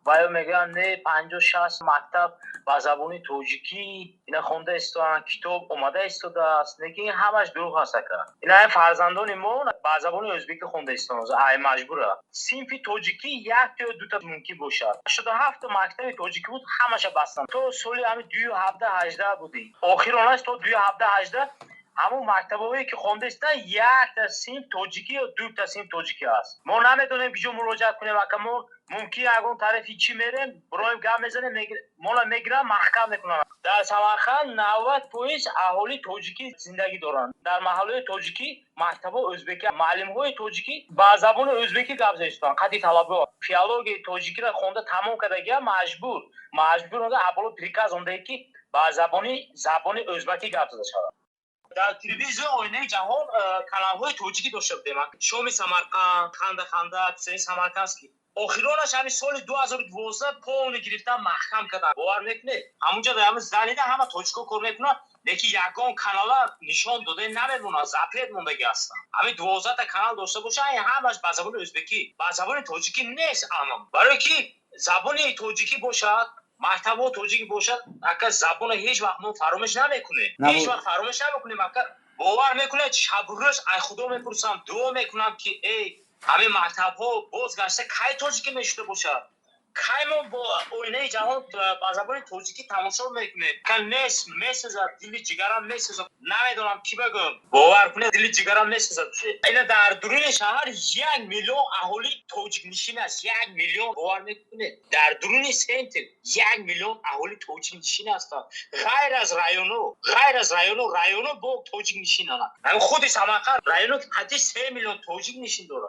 Ва ё мегӯянд, не, 50-60 мактаб ба забони тоҷикӣ ина хонда истодаанд, китоб омада истодааст, лекин ин ҳамаш дурӯғ аст, ака. Ина фарзандони мо ба забони ӯзбекӣ хонда истодаанд, ай маҷбура. Синфи тоҷикӣ якта ё дута мумкин бошад. 87та мактаби тоҷикӣ буд, ҳамаша бастанд. То соли ҳами дую ҳабда ҳаждаҳ будем. Охиронаш то дую ҳабда ҳаждаҳ ҳамон мактабҳое ки хонда истодаанд, якта синф тоҷикӣ ё дута синф тоҷикӣ аст. Мо намедонем, ки ҷо муроҷиат кунем, ака. Мо мумкин ягон тарафи чӣ мерем, бироем, гап мезанем, моро мегиранд, маҳкам мекунанд. Дар Самарқанд 90% аҳолии тоҷикӣ зиндагӣ доранд. Дар маҳаллаҳои тоҷикӣ мактабҳо ӯзбекӣ, муаллимҳои тоҷикӣ ба забони ӯзбекӣ гап зада. Қати талабаҳо филологияи тоҷикиро хонда тамом кардагия, маҷбур аболо приказ омдае, ки ба забони ӯзбакӣ гап зада шавад. Дар телевизион «Оинаи ҷаҳон» каналҳои тоҷикӣ дошта будем: «Шоми Самарқанд», «Ханда ханда», писари самарқандский. Охиронаш ҳамин соли 2012 полный гирифтан, маҳкам кардан. Бовар мекунед, ҳамунҷо дар ҳамин залида ҳама тоҷико кор мекунанд, лекин ягон канала нишон дода намемонад, запрет мондагӣ ҳастанд. Ҳамин 12та канал дошта боша, ҳамаш ба забони ӯзбекӣ, ба забони тоҷикӣ нест. Аммо барое ки забони тоҷикӣ бошад, мактабҳо тоҷикӣ бошад, ака, забонро ҳеҷ вақт мо фаромӯш намекунем, ҳеҷ вақт фаромӯш намекунем, ака. Бовар мекунед, шабу рӯз ай Худо мепурсам, дуо мекунам, ки эй, ҳамин мактабҳо боз гашта кай тоҷикӣ мешуда бошад, кай мо бо «Оинаи ҷаҳон» ба забони тоҷикӣ тамошо мекунем. Нест, месӯзад, дили ҷигарам месӯзад, намедонам кӣ бигӯям. Бовар кунед, дили ҷигарам месӯзад. Ина дар дуруни шаҳр 1 миллион аҳолӣ тоҷикнишин аст, 1 миллион. Бовар мекунед, дар дуруни центр 1 миллион аҳолӣ тоҷикнишин ҳастанд, ғайр аз районо, ғайр аз районо. Районо бо тоҷикнишинанд. Ҳамин худи Самарқанд районо қати 3 миллион тоҷикнишин дорад.